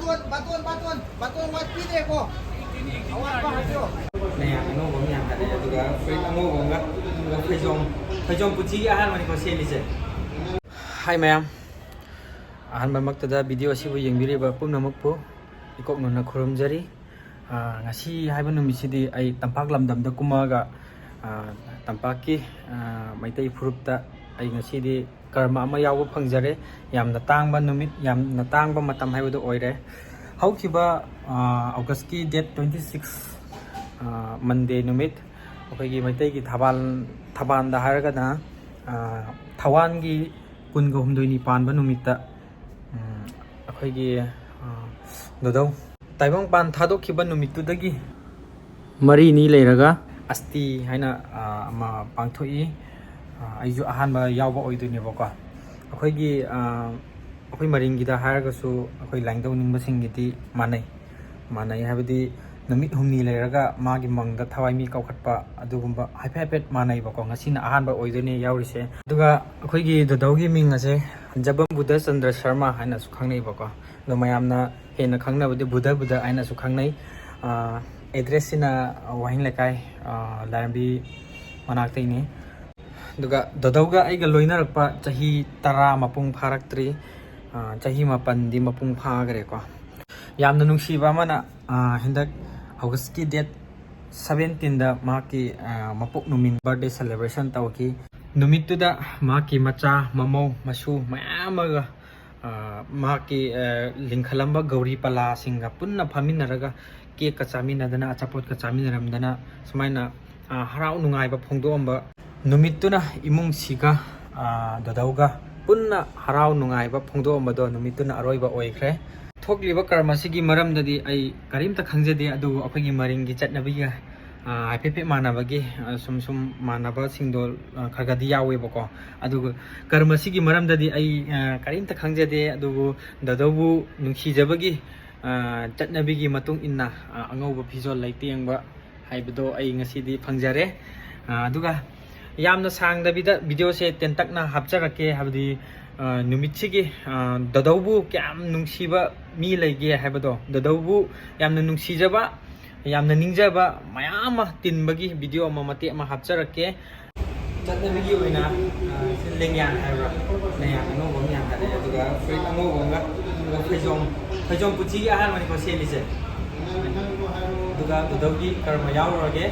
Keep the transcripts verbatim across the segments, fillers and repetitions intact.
ꯕꯥꯇꯣꯟ, ꯕꯥꯇꯣꯟ, ꯕꯥꯇꯣꯟ ꯋꯥꯠꯄꯤꯗ꯭ꯔꯦꯀꯣ꯫ ꯑꯋꯥꯠꯄ ꯍꯥꯏꯕꯤꯌꯣ꯫ ꯃꯌꯥꯝ ꯑꯅꯧꯕ ꯑꯃ ꯌꯥꯟꯊꯔꯦ, ꯑꯗꯨꯒ ꯐꯨꯔꯤꯠ ꯑꯉꯧꯕ ꯑꯃꯒ, ꯑꯗꯨꯒ ꯐꯩꯖꯣꯝ, ꯐꯩꯖꯣꯝ ꯄꯨꯟꯁꯤꯒꯤ ꯑꯍꯥꯟꯕꯅꯤꯀꯣ ꯁꯦꯠꯂꯤꯁꯦ꯫ ꯍꯥꯏ ꯃꯌꯥꯝ, ꯑꯍꯥꯟꯕꯃꯛꯇꯗ ꯚꯤꯗꯤꯑꯣ ꯑꯁꯤꯕꯨ ꯌꯦꯡꯕꯤꯔꯤꯕ ꯄꯨꯝꯅꯃꯛꯄꯨ ꯏꯀꯣꯛ ꯅꯧꯅ ꯈꯨꯔꯨꯝꯖꯔꯤ꯫ ꯑꯥ, ꯉꯁꯤ ꯍꯥꯏꯕ ꯅꯨꯃꯤꯠꯁꯤꯗꯤ ꯑꯩ ꯇꯝꯄꯥꯛ ꯂꯝꯗꯝꯗ ꯀꯨꯝꯃꯛꯑꯒ, ꯑꯥ, ꯇꯝꯄꯥꯛꯀꯤ, ꯑꯥ, ꯃꯩꯇꯩ ꯐꯨꯔꯨꯞꯇ ꯑꯩ ꯉꯁꯤꯗꯤ ꯀꯔꯃ ꯑꯃ ꯌꯥꯎꯕ ꯐꯪꯖꯔꯦ꯫ ꯌꯥꯝꯅ ꯇꯥꯡꯕ ꯅꯨꯃꯤꯠ, ꯌꯥꯝꯅ ꯇꯥꯡꯕ ꯃꯇꯝ ꯍꯥꯏꯕꯗꯨ ꯑꯣꯏꯔꯦ꯫ ꯍꯧꯈꯤꯕ, ꯑꯥ, ꯑꯣꯒꯁꯀꯤ date twenty six, ꯑꯥ, ꯃꯟꯗꯦ ꯅꯨꯃꯤꯠ, ꯑꯩꯈꯣꯏꯒꯤ ꯃꯩꯇꯩꯒꯤ ꯊꯕꯥꯜ, ꯊꯕꯥꯜꯗ ꯍꯥꯏꯔꯒꯅ, ꯑꯥ, ꯊꯋꯥꯟꯒꯤ ꯀꯨꯟꯒ ꯍꯨꯝꯗꯣꯏꯅꯤ ꯄꯥꯟꯕ ꯅꯨꯃꯤꯠꯇ, ꯎꯝ, ꯑꯩꯈꯣꯏꯒꯤ, ꯑꯥ, ꯗꯣꯗꯧ ꯇꯥꯏꯕꯪꯄꯥꯟ ꯊꯥꯗꯣꯛꯈꯤꯕ ꯅꯨꯃꯤꯠꯇꯨꯗꯒꯤ ꯃꯔꯤꯅꯤ ꯂꯩꯔꯒ ꯑꯁꯇꯤ ꯍꯥꯏꯅ, ꯑꯥ, ꯑꯃ ꯄꯥꯡꯊꯣꯛꯏ꯫ ꯑꯥ, ꯑꯩꯁꯨ ꯑꯍꯥꯟꯕ ꯌꯥꯎꯕ ꯑꯣꯏꯗꯣꯏꯅꯦꯕꯀꯣ꯫ ꯑꯩꯈꯣꯏꯒꯤ, ꯑꯥ, ꯑꯩꯈꯣꯏ ꯃꯔꯤꯡꯒꯤꯗ ꯍꯥꯏꯔꯒꯁꯨ ꯑꯩꯈꯣꯏ ꯂꯥꯏꯅꯤꯡꯊꯧ ꯅꯤꯡꯕꯁꯤꯡꯒꯤꯗꯤ ꯃꯥꯟꯅꯩ꯫ ꯃꯥꯟꯅꯩ ꯍꯥꯏꯕꯗꯤ ꯅꯨꯃꯤꯠ ꯍꯨꯝꯅꯤ ꯂꯩꯔꯒ ꯃꯥꯒꯤ ꯃꯪꯗ ꯊꯋꯥꯏ ꯃꯤ ꯀꯧꯈꯠꯄ ꯑꯗꯨꯒꯨꯝꯕ ꯍꯥꯏꯐꯦꯠ ꯍꯥꯏꯐꯦꯠ ꯃꯥꯟꯅꯩꯕꯀꯣ꯫ ꯉꯁꯤꯅ ꯑꯍꯥꯟꯕ ꯑꯣꯏꯗꯣꯏꯅꯦ ꯌꯥꯎꯔꯤꯁꯦ꯫ ꯑꯗꯨꯒ ꯑꯩꯈꯣꯏꯒꯤ ꯗꯣꯗꯧꯒꯤ ꯃꯤꯡ ꯑꯁꯦ ꯍꯟꯖꯕꯝ ꯕꯨꯙ ꯆꯟꯗ꯭ꯔ ꯁꯔꯃ ꯍꯥꯏꯅꯁꯨ ꯈꯪꯅꯩꯕꯀꯣ꯫ ꯑꯗꯣ ꯃꯌꯥꯝꯅ ꯍꯦꯟꯅ ꯈꯪꯅꯕꯗꯤ ꯕꯨꯙ ꯕꯨꯙ ꯍꯥꯏꯅꯁꯨ ꯈꯪꯅꯩ꯫ ꯑꯥ, address ꯁꯤꯅ ꯋꯥꯍꯦꯡ ꯂꯩꯀꯥꯏ, ꯑꯥ, ꯂꯥꯏꯔꯦꯝꯕꯤ ꯃꯅꯥꯛꯇꯩꯅꯤ꯫ ꯑꯗꯨꯒ ꯗꯣꯗꯧꯒ ꯑꯩꯒ ꯂꯣꯏꯅꯔꯛꯄ ꯆꯍꯤ ꯇꯔꯥ ꯃꯄꯨꯡ ꯐꯥꯔꯛꯇ꯭ꯔꯤ꯫ ꯑꯥ, ꯆꯍꯤ ꯃꯥꯄꯟꯗꯤ ꯃꯄꯨꯡ ꯐꯥꯈ꯭ꯔꯦꯀꯣ꯫ ꯌꯥꯝꯅ ꯅꯨꯡꯁꯤꯕ ꯑꯃꯅ, ꯑꯥ, ꯍꯟꯗꯛ ꯑꯣꯒꯁꯀꯤ date seventeen ꯗ ꯃꯍꯥꯛꯀꯤ, ꯑꯥ, ꯃꯄꯣꯛ ꯅꯨꯃꯤꯠ, birthday celebration ꯇꯧꯈꯤ꯫ ꯅꯨꯃꯤꯠꯇꯨꯗ ꯃꯍꯥꯛꯀꯤ ꯃꯆꯥ, ꯃꯃꯧ, ꯃꯁꯨ ꯃꯌꯥꯝ ꯑꯃꯒ, ꯑꯥ, ꯃꯍꯥꯛꯀꯤ, ꯑꯥ, ꯂꯤꯡꯈꯠꯂꯝꯕ ꯒꯧꯔꯤ ꯄꯂꯥꯁꯤꯡꯒ ꯄꯨꯟꯅ ꯐꯝꯃꯤꯟꯅꯔꯒ cake ꯀ ꯆꯥꯃꯤꯟꯅꯗꯅ, ꯑꯆꯥꯄꯣꯠꯀ ꯆꯥꯃꯤꯟꯅꯔꯝꯗꯅ, ꯁꯨꯃꯥꯏꯅ, ꯑꯥ, ꯍꯔꯥꯎ ꯅꯨꯡꯉꯥꯏꯕ ꯐꯣꯡꯗꯣꯛꯑꯝꯕ ꯅꯨꯃꯤꯠꯇꯨꯅ ꯏꯃꯨꯡꯁꯤꯒ, ꯑꯥ, ꯗꯣꯗꯧꯒ ꯄꯨꯟꯅ ꯍꯔꯥꯎ ꯅꯨꯡꯉꯥꯏꯕ ꯐꯣꯡꯗꯣꯛꯑꯝꯕꯗꯣ ꯅꯨꯃꯤꯠꯇꯨꯅ ꯑꯔꯣꯏꯕ ꯑꯣꯏꯈ꯭ꯔꯦ꯫ ꯊꯣꯛꯂꯤꯕ ꯀꯔꯃꯁꯤꯒꯤ ꯃꯔꯝꯗꯗꯤ ꯑꯩ ꯀꯔꯤꯝꯇ ꯈꯪꯖꯗꯦ, ꯑꯗꯨꯕꯨ ꯑꯩꯈꯣꯏꯒꯤ ꯃꯔꯤꯡꯒꯤ ꯆꯠꯅꯕꯤꯒ, ꯑꯥ, ꯍꯥꯏꯐꯦꯠ ꯍꯥꯏꯐꯦꯠ ꯃꯥꯟꯅꯕꯒꯤ, ꯑꯥ, ꯁꯨꯝ ꯁꯨꯝ ꯃꯥꯟꯅꯕꯁꯤꯡꯗꯣ, ꯑꯥ, ꯈꯔ ꯈꯔꯗꯤ ꯌꯥꯎꯋꯦꯕꯀꯣ꯫ ꯑꯗꯨꯒ ꯀꯔꯃꯁꯤꯒꯤ ꯃꯔꯝꯗꯗꯤ ꯑꯩ, ꯑꯥ, ꯀꯔꯤꯝꯇ ꯈꯪꯖꯗꯦ, ꯑꯗꯨꯕꯨ ꯗꯣꯗꯧꯕꯨ ꯅꯨꯡꯁꯤꯖꯕꯒꯤ, ꯑꯥ, ꯆꯠꯅꯕꯤꯒꯤ ꯃꯇꯨꯡ ꯏꯟꯅ, ꯑꯥ, ꯑꯉꯧꯕ ꯐꯤꯖꯣꯜ ꯂꯩꯇꯦꯡꯕ ꯍꯥꯏꯕꯗꯣ ꯑꯩ ꯉꯁꯤꯗꯤ ꯐꯪꯖꯔꯦ꯫ ꯑꯥ, ꯑꯗꯨꯒ ꯌꯥꯝꯅ ꯁꯥꯡꯗꯕꯤꯗ ꯚꯤꯗꯤꯑꯣꯁꯦ ꯇꯦꯟꯇꯛꯅ ꯍꯥꯞꯆꯔꯛꯀꯦ, ꯍꯥꯏꯕꯗꯤ, ꯑ, ꯅꯨꯃꯤꯠꯁꯤꯒꯤ, ꯑ, ꯗꯗꯧꯕꯨ ꯀꯌꯥꯝ ꯅꯨꯡꯁꯤꯕ ꯃꯤ ꯂꯩꯒꯦ ꯍꯥꯏꯕꯗꯣ, ꯗꯗꯧꯕꯨ ꯌꯥꯝꯅ ꯅꯨꯡꯁꯤꯖꯕ, ꯌꯥꯝꯅ ꯅꯤꯡꯖꯕ ꯃꯌꯥꯝ ꯑꯃ ꯇꯤꯟꯕꯒꯤ ꯚꯤꯗꯤꯑꯣ ꯑꯃ ꯃꯇꯦꯛ ꯑꯃ ꯍꯥꯞꯆꯔꯛꯀꯦ꯫ ꯆꯠꯅꯕꯤꯒꯤ ꯑꯣꯏꯅ, ꯑ, ꯁꯤ ꯂꯦꯡꯌꯥꯟ ꯍꯥꯏꯕ꯭ꯔꯥ? ꯂꯦꯡꯌꯥꯟ ꯑꯉꯧꯕ ꯑꯃ ꯌꯥꯟꯊꯔꯦ, ꯑꯗꯨꯒ ꯐꯨꯔꯤꯠ ꯑꯉꯧꯕ ꯑꯃꯒ, ꯑꯗꯨꯒ ꯐꯩꯖꯣꯝ, ꯐꯩꯖꯣꯝ ꯄꯨꯟꯁꯤꯒꯤ ꯑꯍꯥꯟꯕꯅꯤꯀꯣ ꯁꯦꯠꯂꯤꯁꯦ꯫ ꯑꯗꯨꯒ ꯗꯗꯧꯒꯤ ꯀꯔꯃ ꯌꯥꯎꯔꯨꯔꯒꯦ꯫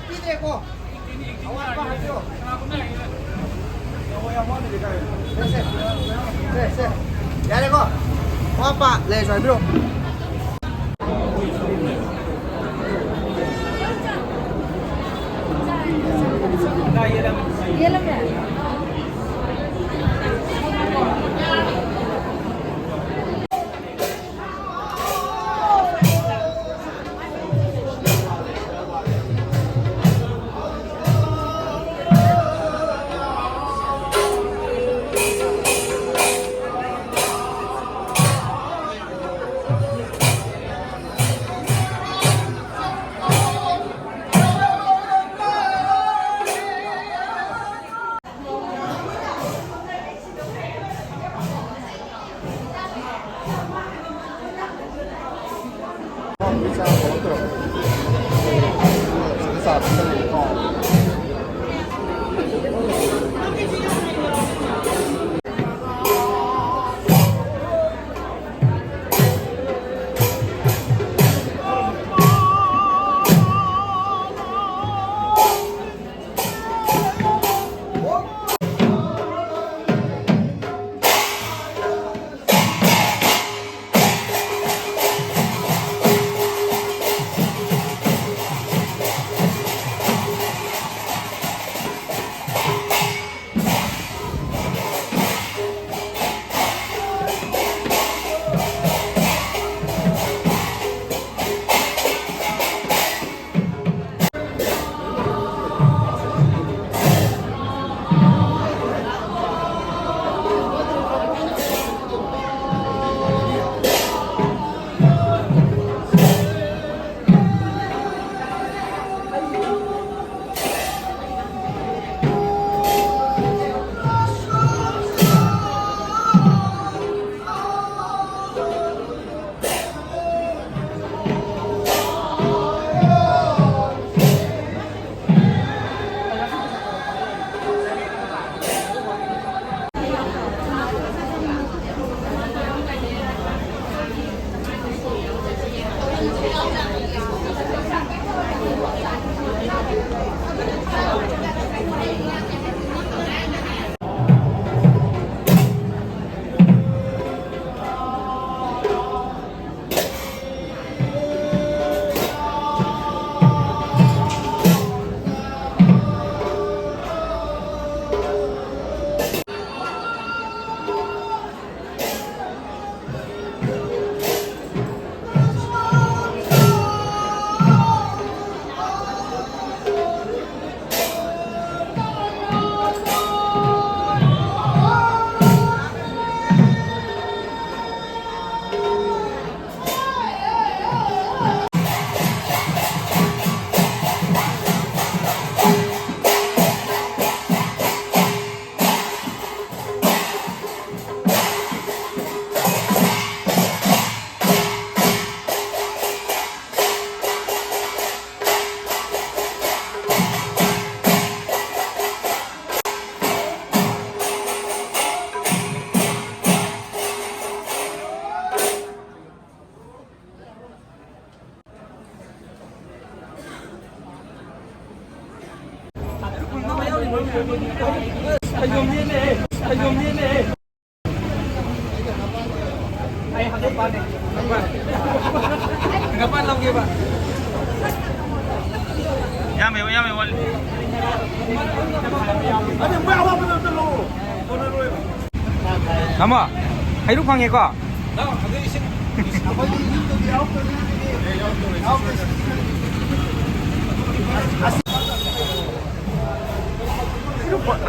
ꯄꯤꯗ꯭ꯔꯦꯀꯣ꯫ ꯑꯋꯥꯠꯄ ꯍꯥꯏꯕꯤꯔꯣ꯫ ꯁꯦ, ꯁꯦ꯫ ꯁꯦ, ꯁꯦ꯫ ꯌꯥꯔꯦꯀꯣ꯫ ꯑꯋꯥꯠꯄ ꯂꯩꯔꯁꯨ ꯍꯥꯏꯕꯤꯔꯣ꯫ ꯐꯩꯖꯣꯝꯅꯦꯅꯦ, ꯐꯩꯖꯣꯝꯅꯦꯅꯦ꯫ ꯑꯩ ꯍꯪꯒꯄꯥꯟꯅꯦ꯫ ꯍꯪꯒꯄꯥꯟ ꯂꯧꯒꯦꯕ꯫ ꯌꯥꯝꯃꯦꯕ, ꯌꯥꯝꯃꯦ, ꯋꯥꯠꯂꯤ꯫ ꯑꯗꯨ ꯃꯣꯏ ꯑꯋꯥꯕꯗꯣ ꯑꯝꯇ ꯂꯧꯔꯣ꯫ ꯀꯣꯟꯅꯔꯣꯏꯕ꯫ ꯇꯥꯃꯣ, ꯍꯩꯔꯨꯛ ꯐꯪꯉꯦꯀꯣ? ꯂꯥꯎ, ꯑꯗꯨ ꯏꯁꯤꯡ꯫ ꯑꯩꯈꯣꯏꯗꯤ ꯌꯨꯝꯗꯒꯤ ꯌꯥꯎꯔꯛꯇꯣꯏꯅꯤ꯫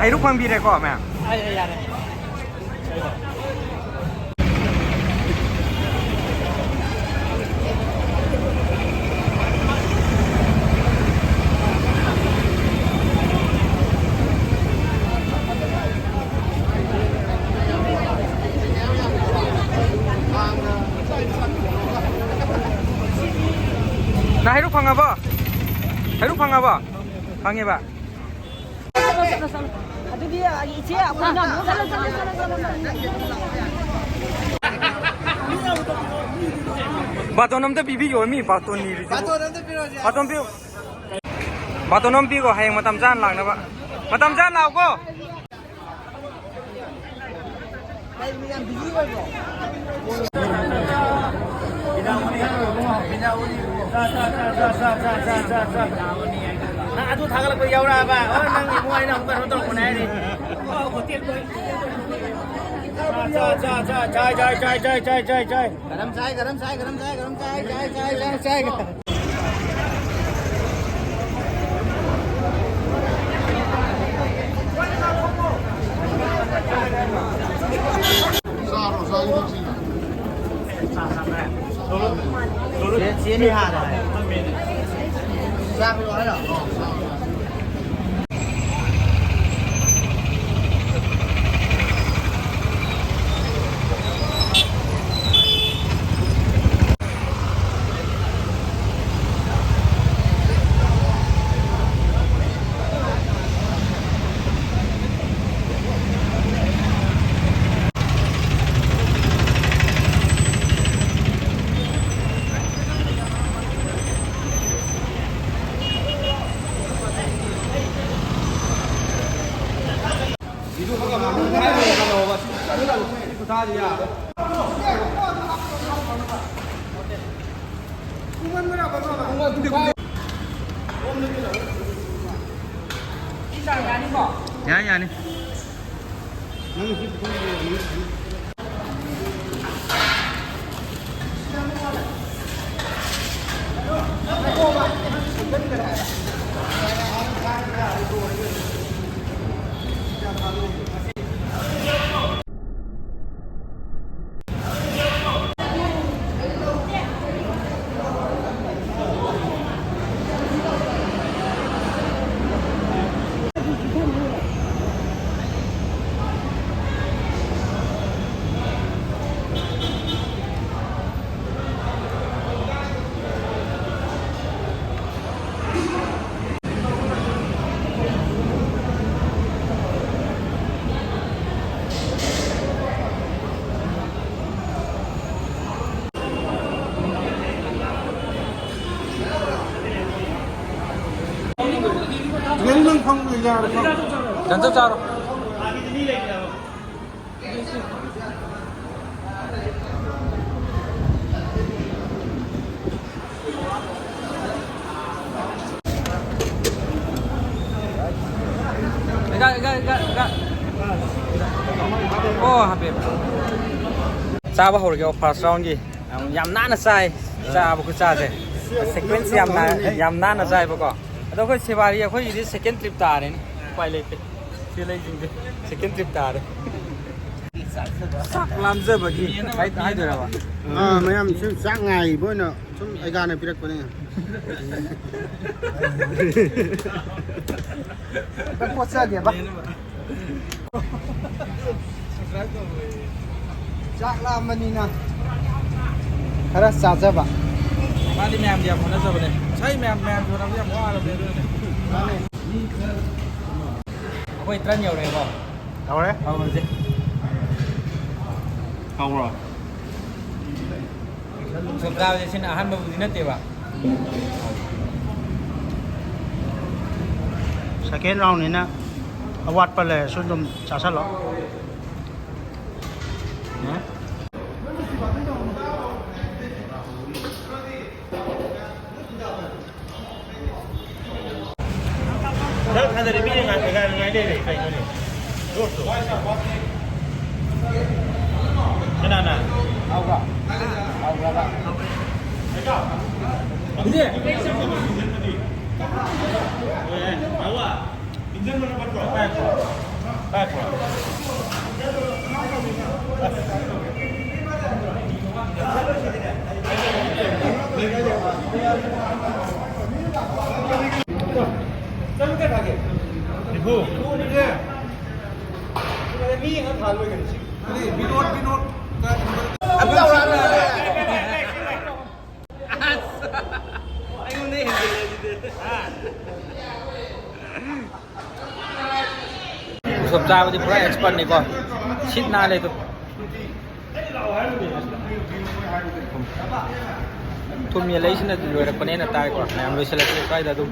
ꯍꯩꯔꯨꯛ ꯐꯪꯕꯤꯔꯦꯀꯣ, ꯃꯌꯥꯝ? ꯌꯥꯔꯦ, ꯌꯥꯔꯦ꯫ ꯅꯪ ꯍꯩꯔꯨꯛ ꯐꯪꯉꯕꯣ? ꯍꯩꯔꯨꯛ ꯐꯪꯉꯕꯣ? ꯐꯪꯉꯦꯕ꯫ ꯆꯠꯂꯣ, ꯆꯠꯂꯣ, ꯆꯠꯂꯣ꯫ ꯑꯗꯨꯗꯤ ꯏꯆꯦ ꯑꯩꯈꯣꯏꯅ ꯑꯃꯨꯛ ꯆꯠꯂꯣ, ꯆꯠꯂꯣ, ꯆꯠꯂꯣ, ꯆꯠꯂꯣ, ꯆꯠꯂꯣ꯫ ꯕꯥꯇꯣꯟ ꯑꯝꯇ ꯄꯤꯕꯤꯌꯣ, ꯃꯤ ꯕꯥꯇꯣꯟ ꯅꯤꯔꯤꯁꯤꯕꯨ꯫ ꯕꯥꯇꯣꯟ ꯑꯝꯇ ꯄꯤꯔꯣꯁꯦ꯫ ꯕꯥꯇꯣꯟ ꯄꯤꯌꯨ꯫ ꯕꯥꯇꯣꯟ ꯑꯃ ꯄꯤꯈꯣ, ꯍꯌꯦꯡ ꯃꯇꯝ ꯆꯥꯅ ꯂꯥꯛꯅꯕ꯫ ꯃꯇꯝ ꯆꯥꯅ ꯂꯥꯛꯎꯀꯣ꯫ ꯅꯪ ꯑꯗꯨ ꯊꯥꯒꯠꯂꯛꯄ ꯌꯥꯎꯔꯛꯑꯕ? ꯑꯣ, ꯅꯪ ꯏꯕꯨꯡ ꯑꯩꯅ ꯑꯃꯨꯛ ꯀꯩꯅꯣ ꯇꯧꯔꯛꯄꯅꯦ ꯍꯥꯏꯔꯤ꯫ ꯆꯥꯏ, ꯆꯥꯏ, ꯆꯥꯏ, ꯆꯥꯏ꯫ ꯒꯔꯝ ꯆꯥꯏ, ꯒꯔꯝ ꯆꯥꯏ, ꯒꯔꯝ ꯆꯥꯏ, ꯒꯔꯝ ꯆꯥꯏ, ꯆꯥꯏ, ꯆꯥꯏ, ꯆꯥꯏ, ꯆꯥꯏ꯫ ꯆꯦ-, ꯆꯦꯅꯤ ꯍꯥꯟꯅ ꯍꯥꯏ꯫ ꯆꯥꯛ ꯂꯣꯏꯔꯦ꯫ ꯌꯥꯅꯤ, ꯌꯥꯅꯤ꯫ ꯅꯪ ꯐꯝꯕ ꯌꯥꯔꯣꯏ꯫ ꯆꯟꯖꯞ ꯆꯥꯔꯣ꯫ ꯑꯣ, ꯍꯥꯄꯦ꯫ ꯆꯥꯕ ꯍꯧꯔꯒꯦ first round ꯒꯤ꯫ ꯌꯥꯝ, ꯌꯥꯝ ꯅꯥꯟꯅ ꯆꯥꯏ꯫ ꯆꯥꯕ ꯈꯨꯠꯆꯥꯁꯦ꯫ Sequence ꯌꯥꯝ ꯅꯥ-, ꯌꯥꯝ ꯅꯥꯟꯅ ꯆꯥꯏꯕꯀꯣ꯫ ꯑꯗꯣ ꯑꯩꯈꯣꯏ ꯁꯦꯕꯥꯔꯤ ꯑꯩꯈꯣꯏꯒꯤꯗꯤ second trip ꯇꯥꯔꯦꯅꯦ꯫ ꯎꯄꯥꯏ ꯂꯩꯇꯦ꯫ ꯁꯤ ꯂꯩꯁꯤꯡꯁꯦ second trip ꯇꯥꯔꯦ꯫ ꯆꯥꯛ ꯂꯥꯝꯖꯕꯒꯤ ꯍꯥꯏ-, ꯍꯥꯏꯗꯣꯏꯔꯕ? ꯑꯥ, ꯃꯌꯥꯝ ꯁꯨꯝ ꯆꯥꯛ ꯉꯥꯏꯕ ꯑꯣꯏꯅ ꯁꯨꯝ ꯑꯩꯒꯥꯅ ꯄꯤꯔꯛꯄꯅꯦ꯫ ꯑꯝꯇ ꯀꯣꯠꯆꯒꯦꯕ꯫ ꯆꯥꯛ ꯂꯥꯝꯕꯅꯤꯅ ꯈꯔ ꯆꯥꯖꯕ꯫ ꯃꯥꯗꯤ ꯃꯌꯥꯝꯒꯤ ꯌꯥꯝ ꯍꯣꯠꯅꯖꯕꯅꯦ꯫ ꯉꯁꯥꯏ ꯃꯌꯥꯝ, ꯃꯌꯥꯝꯒꯤ ꯍꯣꯠꯅꯕꯗꯤ ꯌꯥꯝ ꯋꯥꯔꯕꯅꯦ, ꯑꯗꯨꯅꯅꯦ꯫ ꯃꯥꯅꯦ꯫ ꯑꯩꯈꯣꯏ ꯇ꯭ꯔꯟ ꯌꯧꯔꯛꯑꯦꯀꯣ꯫ ꯌꯧꯔꯦ꯫ ꯍꯧꯔꯁꯦ꯫ ꯍꯧꯔꯣ꯫ ꯁꯣꯞ ꯆꯥꯕꯁꯦ ꯁꯤꯅ ꯑꯍꯥꯟꯕꯕꯨꯗꯤ ꯅꯠꯇꯦꯕ꯫ Second round ꯅꯤꯅ ꯑꯋꯥꯠꯄ ꯂꯩꯔꯁꯨ ꯑꯗꯨꯝ ꯆꯥꯁꯜꯂꯣ꯫ ꯅꯪ ꯊꯥꯗꯔꯤ ꯃꯤꯅ ꯉꯥꯏ-, ꯉꯥꯏ-, ꯉꯥꯏ ꯂꯩꯔꯦ ꯀꯩꯅꯣꯅꯦ? ꯂꯣꯠꯇꯣ꯫ ꯀꯅꯥꯅ? ꯍꯥꯎꯕ꯭ꯔꯥ? ꯍꯥꯎꯕ꯭ꯔꯥꯕ? ꯍꯣꯏ, ꯍꯥꯎꯕ꯫ ꯎꯁꯣꯞ ꯆꯥꯕꯗꯤ ꯄꯨꯔꯥ expert ꯅꯤꯀꯣ꯫ ꯁꯤꯠ ꯅꯥꯜꯂꯦ ꯑꯗꯨꯝ꯫ ꯊꯨꯝ ꯌꯦꯜꯂꯛꯏꯁꯤꯅꯗꯤ ꯂꯣꯏꯔꯛꯄꯅꯦꯅ ꯇꯥꯏꯀꯣ꯫ ꯃꯌꯥꯝ ꯂꯣꯏꯁꯤꯜꯂꯛꯑꯦ ꯁ꯭ꯋꯥꯏꯗ ꯑꯗꯨꯝ꯫